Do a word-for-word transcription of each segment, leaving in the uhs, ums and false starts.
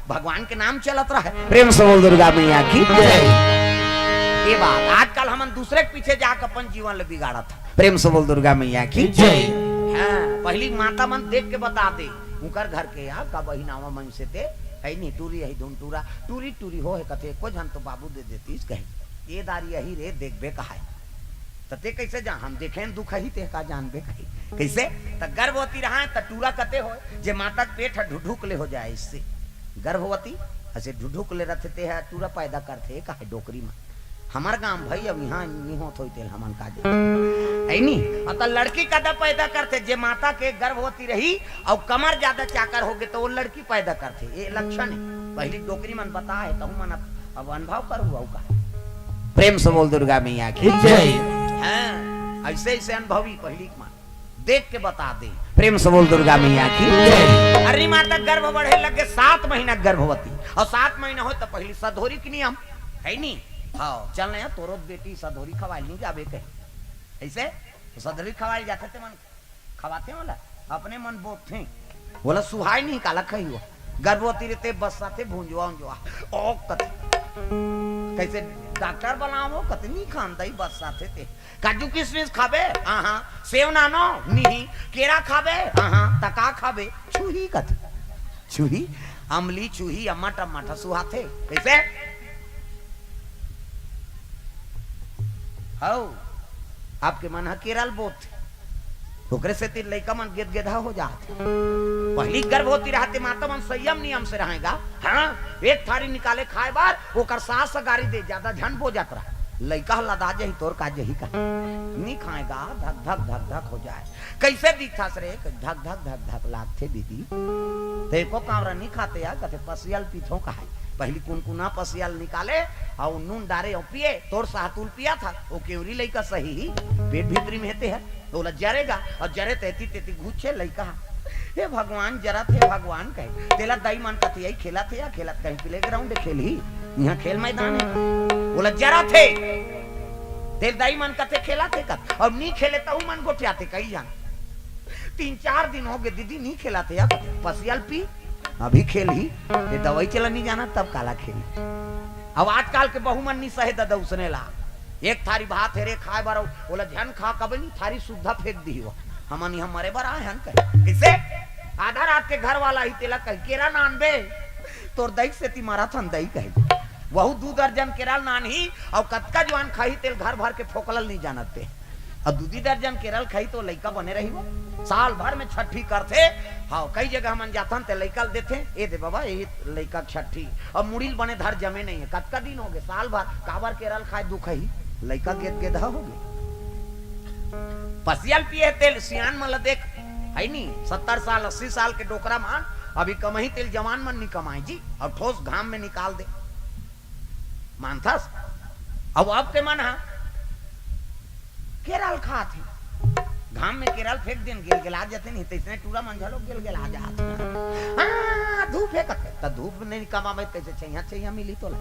भगवान के नाम चलत रहे। प्रेम से बोल दुर्गा मैया की जय। ये बात आजकल हमन दूसरे के पीछे जाके अपन जीवन ले बिगाड़त हन। प्रेम से बोल दुर्गा मैया की जय। हाँ, पहली माता मन देख के बता दे, उनकर घर के या का बहिनावा मन से ते है नहीं, टूरी है धुन टूरा, टूरी टूरी हो है कथे, को झन तो बाबू दे देतीस कहे, ये दारी यही रे, देखबे कहाय। त ते कैसे जान? हम देखें दुख ही, ते का जानबे कही। कैसे? त गर्भवती रहा त टूरा कते हो, जे माता के पेट ह ढुढुक ले हो जाए, इससे गर्भवती असे ढुढुक ले रहते, ते ह टूरा पैदा करते, का है डोकरी में। हमार गांव भाई अब यहाँ नहीं होत होई, तेल हमन का जाने। है नी? अब त लड़की कदा पैदा करते, जे माता के गर्भवती रही और कमर ज्यादा चाकर हो गए, तो वो लड़की पैदा करते। ये लक्षण है। पहली डोकरी मन बता है, तहु मन अब, अब अनुभव करू, अउ का? प्रेम से बोल दुर्गा मैया की जय। हाँ, ऐसे, ऐसे अनुभवी पहली के मन देख के बता दे। प्रेम से बोल दुर्गा मैया की जय। अरे माता गर्भ बढ़े लगे, सात महीना गर्भवती, और सात महीना हो तो पहली सधोरी के नियम है नी। हाँ, चल ना, तोरो बेटी सधोरी खवाई नहीं जाबे कहे। ऐसे सधोरी खवाई जाते ते मन खवाथे वाला, अपने मन बोथे। बोला सुहाय नहीं, काला खही हो। गर्भवती रहते बस्साथे भुंजवा उंजवा। ओ कथे। कैसे डॉक्टर बनावो, कथे नहीं खान दई बस्साथे ते। काजू किशमिश खाबे? हाँ हाँ। सेव नानो? नहीं। केरा खाबे? हाँ हाँ। त का खाबे? छुही कथे। छुही? अमली छुही, अम्मा टमाटर सुहाथे। कैसे? हौ, आपके मन ह केरल बोत। ओकरे सेती लइका मन गेदगेदहा हो जात। पहली गर्भवती रहते माता मन संयम नियम से रहेगा। हाँ, एक थारी निकाले खाए बार, ओकर सास ह गारी दे, ज्यादा झन बोजत रहा। लइका ह लदा जही, तोर का जही का? नी खाएगा, धक धक धक धक हो जाए। कैसे दिखथस रे? धक धक धक धक लागथे दीदी। ते एको कांवरा नी खाते या, कथे पसियल पीथो कहाय। पहली कुनकुना पसियल निकाले, अउ नून डारे अउ पिए, तोर सातुल पिया था, वो केवरी लइका सही ही, पेट भीतरी में हेते है, तो ओला जरेगा, और जरे तेती तेती घुच्छे लइका। हे भगवान, जरत हे भगवान कहे, तेला दई मन कतियाई खेलत हे या खेलत कहीं प्लेग्राउंड खेलही, यहाँ खेल मैदान है, ओला जरत हे, तेल दई मन कथे खेलत हे कत, और नी खेले तहु मन गोठियाते कई जान। तीन चार दिन हो गए दीदी नी खेलत हे या कथे, पसियल पी, अभी खेलही, ये दवाई चला नी जाना तब काला खेली। अब आजकल के बहू मन नी सहे ददा उसने ला। एक थारी भात हे रे खाए बर, ओला झन खा कबे नी, थारी सुद्धा फेंक दिही वो। हमन यहाँ मरे बर आए हन कहे। कैसे? आधा रात के घर वाला ही तेला कही, "केरा नानबे?" "तोर दई सेती मरत हन दई," कहे। वहू दू दर्जन केरा ल नानही, अउ कतका जुआन खाही तेल घर भर के फोकलल नी जानत ते। अब दू दी दर्जन केरा ल खाही तो लइका बने रही वो। साल भर में छठी करथे, हाँ, कई जगह हमन जाथन ते लइका ल देथे, "ए दे बाबा, ये लइका के छठी।" अब मुड़ी ल बने धर जमे नहीं है, कतका दिन हो गए, साल भर, काबर केरा ल खाए दुख ही, लइका गेदगेदहा हो गए। पसियल पिए तेल सियान मन ल देख, है नी, सत्तर साल, अस्सी साल के डोकरा मन, अभी कमही तेल जवान मन नी कमाए जी, और ठोस घाम में निकाल दे। मानथस? अब आपके मन हा केरा ल खात हे, घाम में केरा ल फेंक देन, गिलगिला जाते नहीं, तैसने टूरा मन झलो गिलगिला जात हे। हाँ, धूप हे कथे, त धूप नहीं कमावे, कैसे छैया, छैया मिली तोला?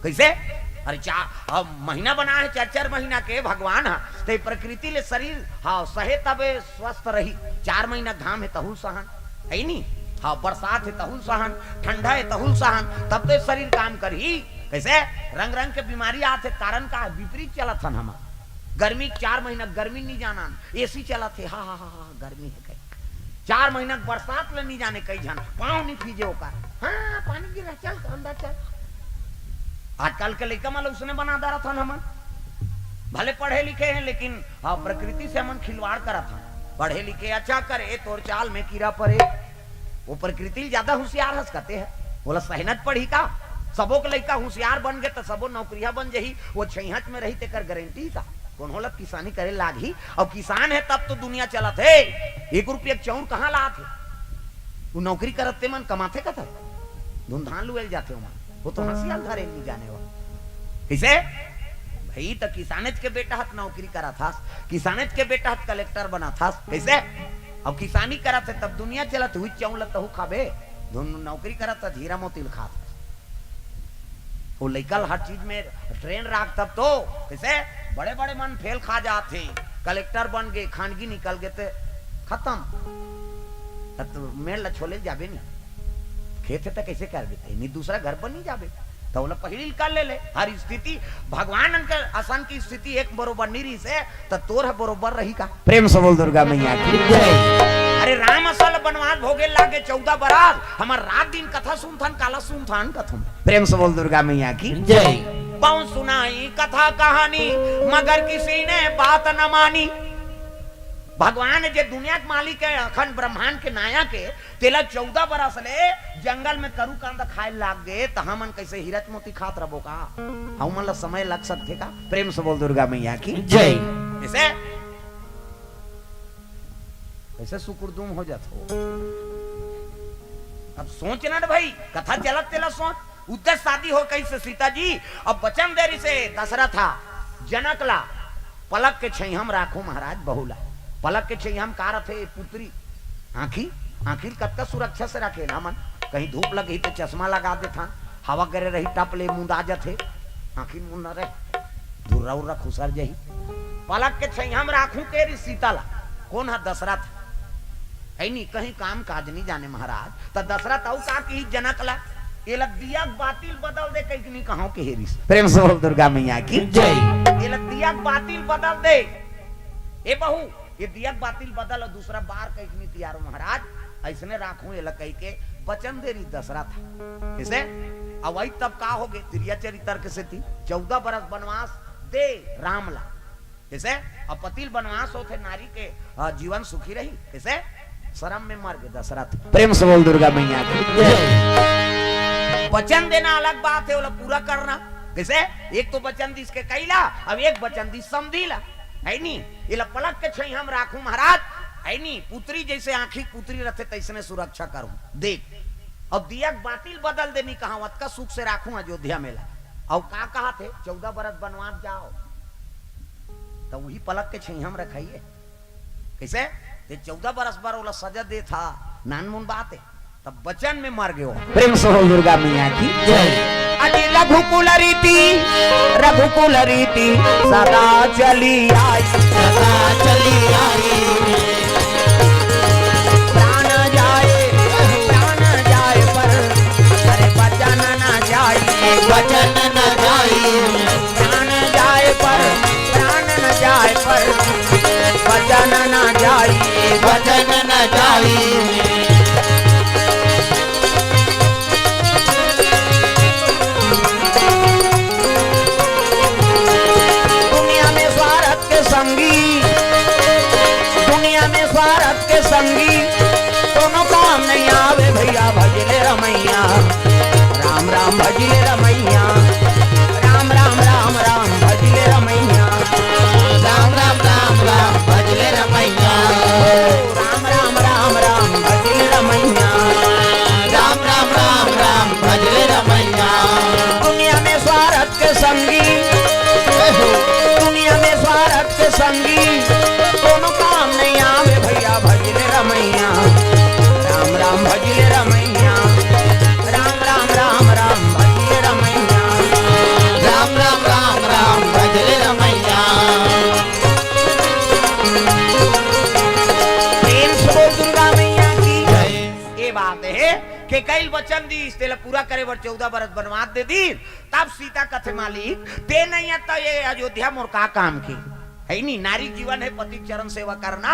कैसे? अरे चार, अब महीना बना है, चार, चार महीना के भगवान हा, ते प्रकृति ले शरीर, हाँ, सहे तबे स्वस्थ रही। चार महीना घाम हे, तहु सहन, है नी? हाँ, बरसात हे, तहु सहन, ठंडा हे, तहु सहन, तब तो शरीर काम करही। कैसे? रंग रंग के बीमारी आत हे, कारण का हे? विपरीत चलत हन हमन। गर्मी के चार महीना गर्मी नी जानन, एसी चलत हे, हा, हा, हा, हा, गर्मी हे कहे। चार महीना के बरसात ले नी जाने कई झन, पाँव नी फीजे ओकर। हाँ, पानी गिर रहा, चल, अंदर चल। आजकल के लइका मन ल उसने बना डारत हन हमन। भले पढ़े लिखे हैं, लेकिन हाँ, प्रकृति से हमन खिलवाड़ करत हन। पढ़े लिखे अच्छा करे, तोर चाल में कीड़ा परे। वो प्रकृति ले ज्यादा होशियार हस कते है। ओला सहनत पढ़ी का? सबो के लइका होशियार बन गे त सबो नौकरिया बन जही। वो छैहच में रही तेकर गारंटी का? कोनो ला किसानी करे लागही। अब किसान है तब तो दुनिया चलत है। एक रुपया के चाउर कहाँ लात है? वो नौकरी करत ते मन कमाथे कथा? धुन धान लुएल जाथे ओमन। वो तो हंसियाल धरे नहीं जाने वो। कैसे? भाई, तो किसानेच के बेटा हत नौकरी करा थास, किसानेच के बेटा हत कलेक्टर बना थास। कैसे? अब किसानी करत है तब दुनिया चलत हुई, चाउर ल तहु खाबे। धुन नौकरी करत है, हीरा मोती ल खात। वो लइका ल हर चीज में ट्रेन राख तब तो। कैसे? बड़े बड़े मन फेल खा जात हैं, कलेक्टर बन गए, खानगी निकल गए ते खत्म। तब तो मेड़ ल छोले जाबे नहीं। खेत हे त कइसे करबे? ते नहीं दूसरा घर बनी जाबे, त ओला पहिली कर ले ले। हर स्थिति, भगवान के असन की स्थिति एक बरोबर नहीं रहिस हे, त तोर ह बरोबर रही का? प्रेम से बोल दुर्गा मैया की जय। अरे राम असल बनवास भोगे लागे चौदह बरास, हमर रात दिन कथा सुनथन, काला सुनथन कथम। प्रेम से बोल दुर्गा मैया की जय। बहु सुनाई कथा कहानी, मगर किसी ने बात न मानी। भगवान जे दुनिया के मालिक हे, अखंड ब्रह्मांड के नायक हे, तेला चौदह बरस ले जंगल में करू कांदा खाए लाग गे, त हमन कइसे हीरा मोती खात रबो का? हमन ला समय लग सकथे का? प्रेम से बोल दुर्गा मैया की जय। कइसे, कइसे सुकुरदुम हो जात हो? अब सोच ना रे भाई, कथा चलत तेला सोच। उद्देश्य शादी हो कइसे सीता जी, अब बचन दे रिसे दशरथ हा, जनक ला, पलक के छैहम राखो महाराज बहू ला। पलक के छैहम का रथे? पुत्री। आँखी, आँखी ल कतका सुरक्षा से रखे ना मन, कहीं धूप लगही त चश्मा लगा देथन, हवा करे रही टप ले मुंदा जथे, आँखी मुंद न रहे, धुर्रा उर्रा खुसर जही। पलक के छैहम राखू के रिस सीता ला, कोन ह? दशरथ। है नी, कहीं काम काज नहीं जाने महाराज, त दशरथ अउ का किही जनक ला, एला दिया के बाती ल बदल दे कहिके नहीं कहाव के हे रिस। प्रेम से बोल दुर्गा मैया की जय। एला दिया के बाती ल बदल दे, ए बहू, ये दिया के बाती ल बदल अउ दूसरा बार कहिके नहीं तियारो महाराज, अइसने राखू एला कहिके बचन दे रिस दशरथ। कइसे? अउ वही तब का हो गे? तिरिया चरित्र के सेती चौदह बरस बनवास दे राम ला। कइसे? अब पति ल बनवास होथे, नारी के, अ, जीवन सुखी रही। कइसे? शरम में मर गे दशरथ। प्रेम से बोल दुर्गा मैया की जय। बचन देना अलग बात हे, ओला पूरा करना। कइसे? एक तो बचन दिस के कइला, अब एक बचन दिस समधी ला, है नी? एला पलक के छैहम राखू महाराज, है नी? पुत्री जइसे आँखी के पुत्री रथे, तइसने सुरक्षा करू। देख, अब दिया के बाती ल बदल दे नहीं कहाव, अतका सुख से राखू अयोध्या में ला। अउ का कहाथे? चौदह बरस बनवास जाव, त उही पलक के छैहम रखइए। कइसे? ते चौदह बरस बर ओला सजा देथा, नानमुन बात हे, तब बचन में मर गयो। प्रेम से बोल दुर्गा मैया की जय। अजी रघुकुल रीति, रघुकुल रीति सदा चली आई, सदा चली आई। प्राण जाए, प्राण जाए पर, अरे बचन न जाए, बचन न जाए। प्राण जाए पर, प्राण न जाए पर, बचन न जाए, बचन न जाए। दुनिया में स्वार्थ के संगी, दुनिया में स्वार्थ के संगी, कोनो काम नहीं आवे भैया, भज ले रमैया। राम राम भज ले रमैया, राम राम राम राम भज ले रमैया। राम राम राम राम भज ले रमैया। राम राम राम राम भज ले रमैया। राम राम राम राम भज ले रमैया। दुनिया में स्वार्थ के संगी, दुनिया में स्वार्थ के संगी, कोनो काम नहीं आवे भैया, भज ले रमैया। राम राम भज ले रमैया, राम राम राम राम भज ले रमैया। राम राम राम राम भज ले रमैया। प्रेम से बोल दुर्गा मैया की जय। ये बात हे के कइल बचन दिस, तेला पूरा करे बर चौदह बरस बनवास दे दिस। तब सीता कथे, मालिक, ते नहीं हे त ये अयोध्या मोर का काम के? है नी, नारी जीवन हे पति चरण सेवा करना।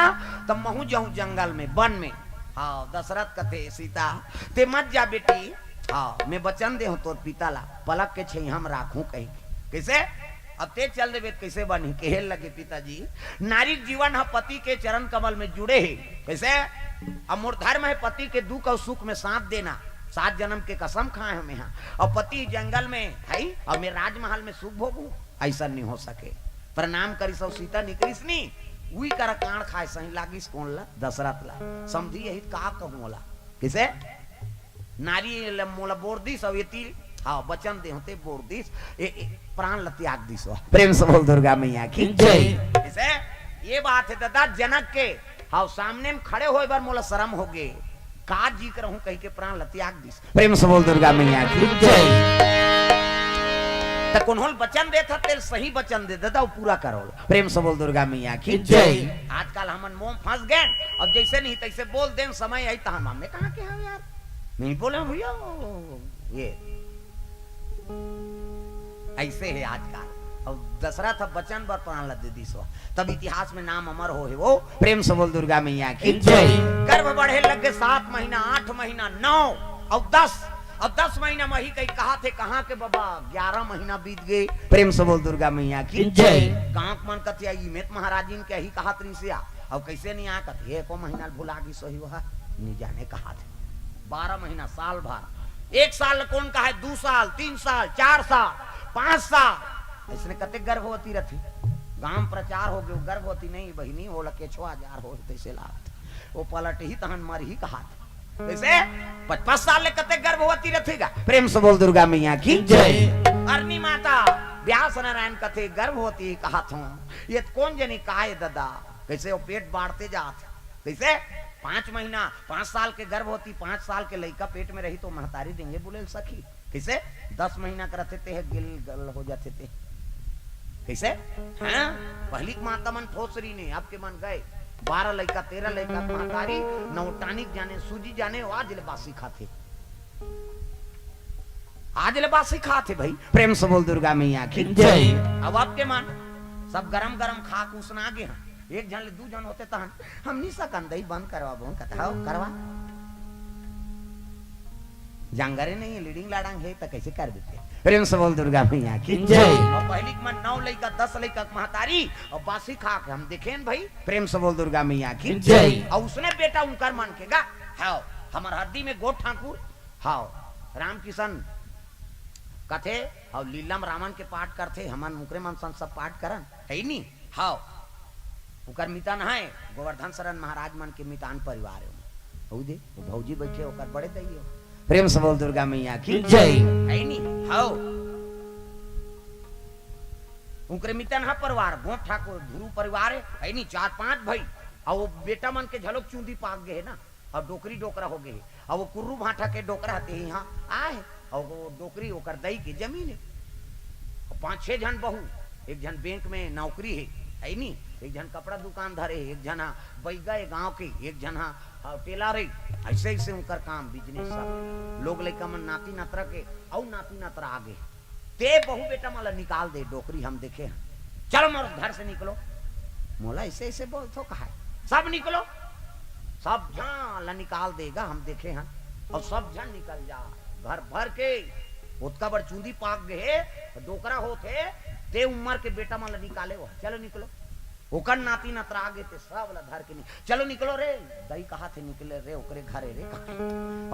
तब महू जाहूं जंगल में, वन में। हाँ, दशरथ कथे, सीता, ते मत जा बेटी। हाँ, मैं बचन दे हूं तोर पिता ला, पलक के छैहम राखूं कहिके। कइसे? अब ते चल देबे त कइसे बनही? कहे लगे, पिताजी, नारी जीवन ह पति के चरण कमल में जुड़े हे। कइसे? अब मोर धर्म हे पति के दुख अउ सुख में साथ देना। सात जन्म के कसम खाए हंव मेहा। अब पति जंगल में हे, अब मैं राजमहल में सुख भोगूं, अइसन नहीं हो सके। प्रणाम करिस अउ सीता निकलिस नी, उही करा कांड़ खाए सही लागिस कोन ला? दशरथ ला। समधी यही का कहूं ओला? कइसे? नारी ल-, मोला बोर दिस, अउ एती, हाँ, बचन दे होते बोर दिस, ए, ए, प्राण ल त्याग दिस। वाह। प्रेम से बोल दुर्गा मैया की जय। जैसे ये बात हे दादा, जनक के, हाँ, सामने में खड़े होए बर मोला शरम होगे, का जी करहूं कहिके प्राण ल त्याग दिस। प्रेम से बोल दुर्गा मैया की जय। त कोनो ल बचन देथा, तेल सही बचन दे दादा, वो पूरा करो। प्रेम से बोल दुर्गा मैया की जय। आजकल हमन मोह फंस गए, अब जैसे नहीं तैसे बोल देन, समय आई तहन हमने कहा के हम यार नहीं बोले भैया, ये ऐसे हे आजकल। अउ दशरथ ह बचन बर प्राण ल दे दिस हो, तब इतिहास में नाम अमर हो हे वो। प्रेम से बोल दुर्गा मैया की जय। गर्भ बढ़े लग गे, सात महीना, आठ महीना, नौ अउ दस। अब दस महीना म ही कहीं कहाथे, कहाँ के बाबा, ग्यारह महीना बीत गे। प्रेम से बोल दुर्गा मैया की जय। गाँव के मन कथे, "ई में त महाराजिन के ही कहात रिहिस या, अउ कइसे नइ आय?" कथे, "एको महीना ल भुला गिस होही, वह नइ जाने कहाथे।" बारह महीना, साल भर, एक साल ल कोन कहाय, दू साल, तीन साल, चार साल, पाँच साल, अइसने कतेक गर्भवती रथे। गाँव म प्रचार हो गे, गर्भवती नहीं बहिनी, ओला केछवा जार हो, तइसे लागत। वो पलटही तहन मरही कहाथे। कइसे? पच-, पच साल ले कतेक गर्भवती रथे गा? प्रेम से बोल दुर्गा मैया की जय। अरनी माता, व्यास नारायण कथे, "गर्भवती कहाथों, ये त कोन जनी काय ददा?" कइसे वो पेट बाढ़ते जात हे। कइसे? पाँच महीना, पाँच साल के गर्भवती, पाँच साल के लइका पेट में रही त महतारी डेंगे बुलेल सखी। कइसे? दस महीना के रथे ते ह गिल गल हो जाथे ते। कइसे? हाँ? पहिली के माता मन ठोस रहिन हे, अब के मन गए। बारह लइका, तेरह लइका के महतारी, न वो टानिक जाने, सूजी जाने, वो आज ले बासी खाथे। आज ले बासी खाथे भाई। प्रेम से बोल दुर्गा मैया की जय। अब अब के मन सब गरम गरम खा के उसना गे हन। एक झन ले दू झन होते तहन, "हम नइ सकन दई, बंद करवा बोन," कथे, "हव, करवा।" जांगरे नहीं हे, लीडिंग लाडांग हे, त कइसे कर देते? प्रेम से बोल दुर्गा मैया की जय। अउ पहिली के मन नौ लइका, दस लइका के महतारी, अउ बासी खा के हम देखेन भाई। प्रेम से बोल दुर्गा मैया की जय। अउ उसने बेटा उनकर मन के गा, हव, हमर हरदी में गोठ ठाकुर, हव, रामकिशन कथे, अउ लीलम रावण के पाठ करथे, हमन मुकरे मन सन सब पाठ करन, हे नी? हव, उकर मितान हे, गोवर्धन शरण महाराज मन के मितान परिवार हे। हऊ दे, वो भौजी बइठे, ओकर बड़े दई हे। प्रेम से बोल दुर्गा मैया की जय। हे नी? हव। उकरे मितान ह परिवार, गोठ ठाकुर, धुरू परिवार हे, हे नी? चार पांच भाई, अउ वो बेटा मन के झलोक चूंदी पाक गे हे ना, अउ डोकरी डोकरा हो गे हे, अउ वो कुर्रू भांठा के डोकरा हते इहां आए हे, अउ वो डोकरी ओकर दई के जमीन हे, अउ पांच छह झन बहू, एक झन बैंक में नौकरी हे, हे नी? एक झन कपड़ा दुकान धरे हे, एक झन हा बइगा हे गांव के, एक झन हा, हा टेलर हे। अइसे अइसे उनकर काम बिजनेस सब। लोग लइका मन नाती नतरा के, अउ नाती नतरा आगे। ते बहू बेटा मन ला निकाल दे, डोकरी हम देखे हन। चलो मोर घर से निकलो। मोला अइसे अइसे बोलथो कहाय। सब निकलो। सब झन ला निकाल देगा, हम देखे हन। अउ सब झन निकल जा। घर भर के ओतका बड़ चूंदी पाक गे हे, डोकरा होत हे, ते उम्र के बेटा मन ला निकाले हो। चलो निकलो। ओकर नाती नतरा आगे ते सब ला धर के नि-, "चलो निकलो रे।" दई कहाथे, "निकले रे, ओकरे घरे रे," कहा।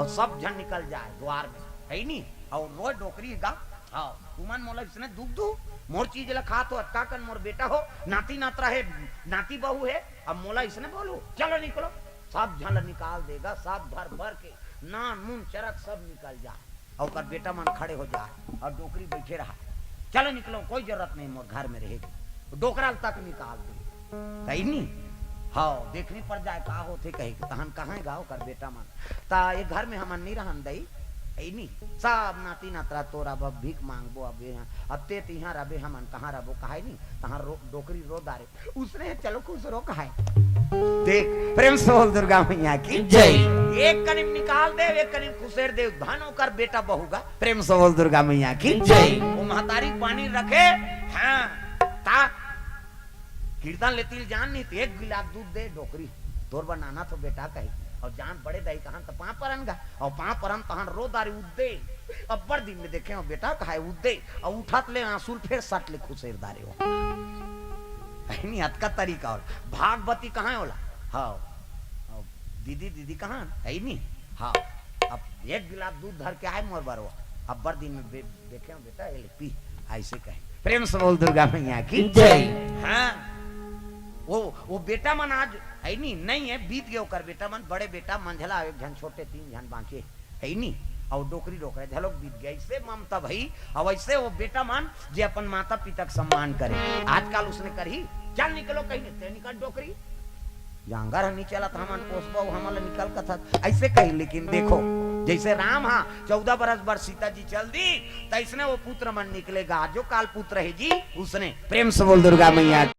अउ सब झन निकल जाए द्वार में, हे नी? अउ रोए डोकरी गा, हव, तुमन मोला अइसने दुख दू, मोर चीज ला खाथो, अतका कन मोर बेटा हो, नाती नतरा हे, नाती बहू हे, अब मोला अइसने बोलू, चलो निकलो। सब झन ला निकाल देगा, सब भर भर के नान मुन चरक सब निकल जा। अउ ओकर बेटा मन खड़े हो जाए अउ डोकरी बइठे रहा। "चलो निकलो, कोई जरूरत नहीं मोर घर में रहे के।" डोकरा ल तक निकाल दे। कही नी, हव, देखनी पड़ जाए का होथे कहे के, तहन कहां गा ओकर बेटा मन। त ए घर में हमन नी रहन दई, हे नी? सब नाती नतरा तोर अब भीख मांगबो अब इहां, अब ते तिहां रहबे, हमन कहां रहबो, कहाय नी? तहां रो-, डोकरी रो डारे। उसने चलो खुश रो कहाय। देख, प्रेम से बोल दुर्गा मैया की जय। एक कनिम निकाल दे, एक कनिम खुसेर दे, धन ओकर बेटा बहू गा। प्रेम से बोल दुर्गा मैया की जय। वो महतारी पानी रखे, हां, ता कीर्तन लेतिल जान नी, ते एक गिलास दूध दे डोकरी, तोर बर नाना थो बेटा कही। अउ जान बड़े दई कहां त पांव परन गा, अउ पांव परन तहन रो डारे उद्दे। अब्बड़ दिन में देखे हो बेटा कहाय उद्दे, अउ उठत ले आंसू ल फेर सट ले खुसेर डारे हो। हे नी, अतका तरीका हो। भागवती कहां हे ओला? हव। दीदी, दीदी कहां? हे नी? हव। अब एक गिलास दूध धर के आए मोर बर वो। अब्बड़ दिन में बे-, देखे हो बेटा, ये ले पी। अइसे कहे। प्रेम से बोल दुर्गा मैया की जय। हां। वो, वो बेटा मन आज हे नी, नहीं हे, बीत गे ओकर बेटा मन, बड़े बेटा, मंझला एक झन, छोटे तीन झन बांचे। हे नी? अउ डोकरी डोकरा झलोक बीत गे। अइसे ममता भई, अउ अइसे वो बेटा मन जे अपन माता पिता के सम्मान करे। आजकल उसने करही, "चल निकलो कहीं," ते निकल डोकरी। जांगर ह नी चलत, हमन पोसबो, हमन ल निकल कथस, अइसे कही। लेकिन देखो, जइसे राम हा चौदह बरस बर सीता जी चल दी, तइसने वो पुत्र मन निकलेगा, जो काल पुत्र हे जी, उसने। प्रेम से बोल दुर्गा मैया।